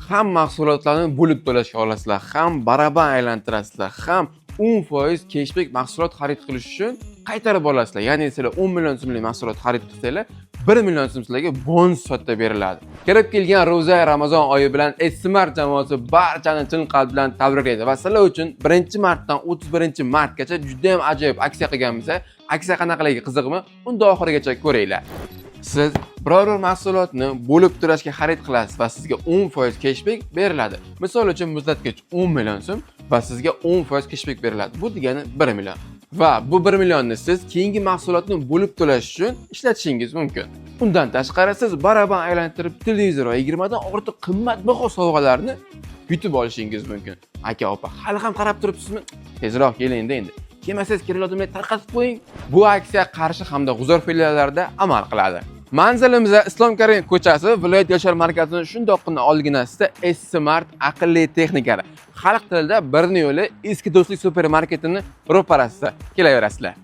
Ham mahsulotlarni bo'lib to'lashga olasizlar, ham baraban aylantirasizlar, ham 10% keshbek mahsulot xarid qilish uchun qaytarib olasizlar. Ya'ni sizlar 10 million so'mlik mahsulot xarid qilsanglar, 1 million so'm sizlarga bonus sifatida beriladi. Kirib kelgan ro'za Ramazon oyi bilan Smart jamoasi barchani chin qalb bilan tabriklaydi va sizlar uchun 1-martdan 31-martgacha juda ham ajoyib aksiya qilganmiz. Aksiya qanaqaligi qiziqmi? Unda oxirigacha ko'ringlar. Siz biror bir mahsulotni bo'lib to'lashga xarid qilasiz va sizga 10% keshbek beriladi. Misol uchun, muzlatkich 10 million so'm va sizga 10% keshbek beriladi. Bu degani 1 million. Va bu 1 millionni siz keyingi mahsulotni bo'lib to'lash uchun ishlatishingiz mumkin. Undan tashqari, siz baraban aylantirib televizor va 20 dan ortiq qimmatbaho sovg'alarni yutib olishingiz mumkin. Aka, opa, hali ham qarab turibsizmi? Tezroq keling endi. Kelmasangiz, kerakli odamlarga tarqatib qo'ying. Bu aksiya Qarshi hamda G'uzor filiallarida amal qiladi. Manzilimiz Islom Karimov ko'chasi, viloyat yoshlar markazining shundoqqina oldinasida, Smart aqlli texnikalar. Xalq tilida birni yo'li, eski Do'stlik supermarketini ro'parasida. Kelaverasizlar.